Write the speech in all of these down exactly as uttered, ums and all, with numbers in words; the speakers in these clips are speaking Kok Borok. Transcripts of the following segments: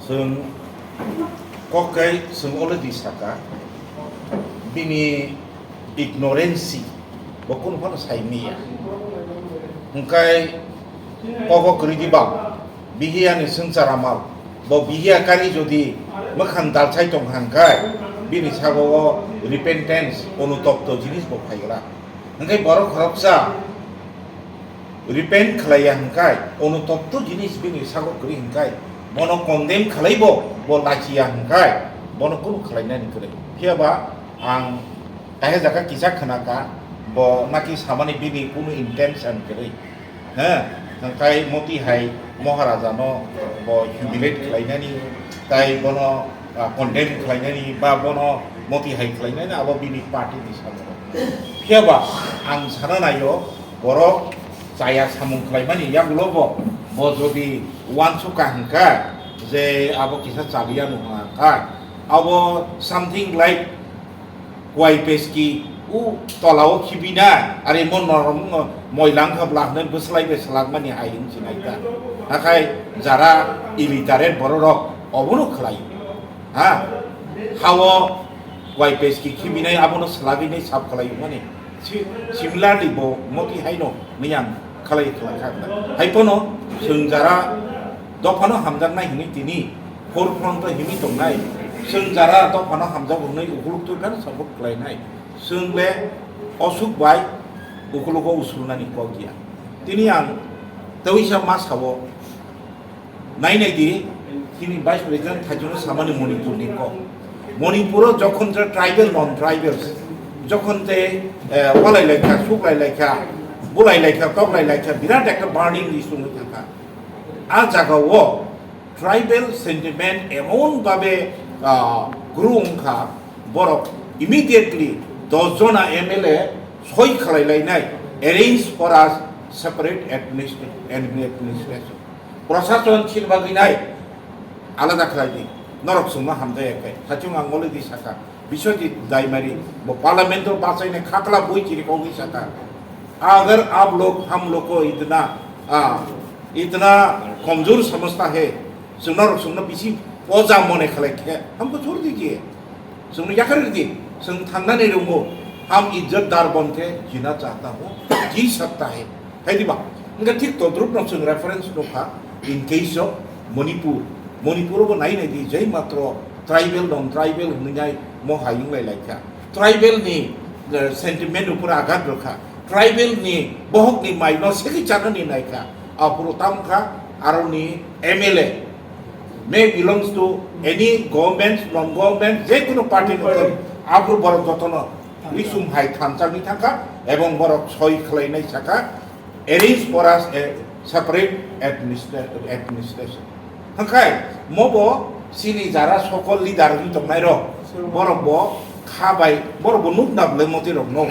Chwng kok kai chwng already saka, bini ignorancy bo kunu phano sai manya. Hwnkhe kogo kwrwi di ba, bihiya ni swngchar amal, bo bihiya kari jodi mwkhang dalsai tong kha hwnkhe, bini sago o repentance, onutopto jinis bo phai gra. Hwnkhe borok khoroksa repent khlaiya hwnkhe, onutopto jinis bini sago kwrwi hwnkhe, bono condemn khlaibo bo lachiya hwnkhe, bono kunu khlainani kwrwi. Phiya ba ang kaisa jaga kisa khna kha, bo naki samani bini kunu intention kwrwi. He, hwnkhe Moti hai Maharaja no bo humiliate khlainani, tai bono, ah, condemn khlainani, ba bono Moti hai khlainani, abo bini party ni samung. Phiya ba ang sana naio, borok chaya samung khlaimani yagulo bo, bo jodi uansukha hwnkha je abo kisa chaliya nung hwnkha, abo something like kuai peski u tola o khibina, are mo norom moilang kha bla hwnwi bwslai bai swlakmani hai wng sinai ta. Hakhai jara illiterate borok rok obono khlai. Ha? Hao kuai peski khibinai abono swlagwi nai sap khlai mani. Si-, similarly bo Moti haino miyang khalai khlai kha. Hai pono chwng jara dophano hamjaknai hwnwi tini forefront o himwi tongnai. Chwng jara dophano hamjago hwnwi ukuluk twi phano support khlainai. Chwng le osuk bai ukulugo usulnani kok ya. Tini ang tawisa ma sao. Nai nai di, chini Vice President Thaichung samani Manipur ni kok. Manipur o jokhon je tribal non tribals, jokhon je, eh, walai laikha, suklai laikha, bulai laikha, toklai laikha, birat ekta burning issue wngwi thangkha. A jaga o tribal sentiment emon babe, ah, grow wngkha, borok immediately dos jona M L A soi khlai lainai, arrange for us separate administra-, administration. Prashason chini bagwi nai alada khlai di. Norok chwngno hamjaya khe. Thachung ang already sakha. Biswajit Daimari bo parliament o bachaina khakla bui chiri kogwi sakha. Agar aap log hum log ko itna, ah, itna kamjor samajhta hai. Chwng norok chwngno bisi poja mone khlai khe hamkhe chhor dijiye. Chwngno yakarwi di, chwng thangnani rwngo, ham ijjatdar bonke jina chahta ho, ji sakta hai. Hai diba? Hwnkhe thik todrupno chwng reference nukha in case of Manipur. Manipur bo nai nai di, jai matro tribal non tribal hwnwi nai mo hai wnglai laikha. Tribal ni, eh, sentiment upor agat rwkha. Tribal ni bohok ni mai no segwi chanani naikha. Aphuru tamkha aroni M L A. May belongs to any government, non-government, je kono party ni hwn, aphuru borok jotono bisum hai thansa ni thangkha, ebong borok soi khlainai sakha, arrange for us a separate administra-, administration. Hwnkhe, mobo chini jara sokol leader wngwi tongnai rok, borok bo kha bai, borok bo nuk nap le moti rok no.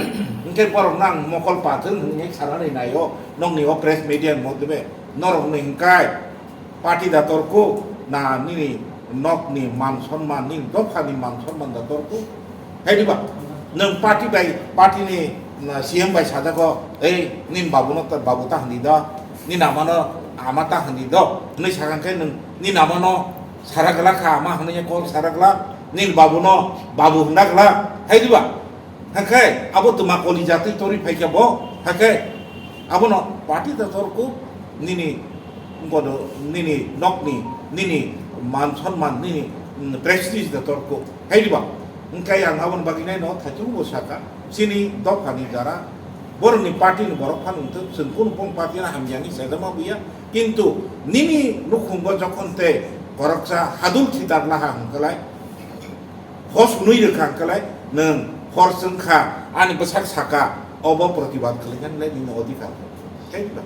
Hwnkhe borok nang mokol pathwng hwnwi sanani naio, nokni o press media ni modome, norok ni hwnkhe, Party da torku, na nini nok ni man sonman, nini dopha ni man sonman da torku. Hai diba? Nwng party bai, party ni, na, C M bai sajago, "Ei, nini babu no ta, babu ta handi do, nini ama no ama ta handi do," hwnwi sakha khe nwng nini ama no sara glak kha, ama hwnwi kok sara glak, nini babu no babu hwnda glak. Hai diba? Hakhe abo twma koli jatwi torwi phaikha bo, hakhe abono party da torku nini bodo, nini nokni, nini man sonman, nini, mm, prestige da torku. Hai diba? Hwnkhe ang aboni bagwi naino thaichung bo sakha, chini dophani jara, borokni party ni borok phano wngthok, chwng kunu bong party no hamya hinwi sajama buya, kintu nini nukhungo jokhon tei khoroksa hadul thidar laha hwnkhe lai, Hos hwnwi rwkha hwnkhe lai nwng hor chwngkha, ani bwsak saka, obo protibad khlaikha hinlai nini odhikar. Thank you.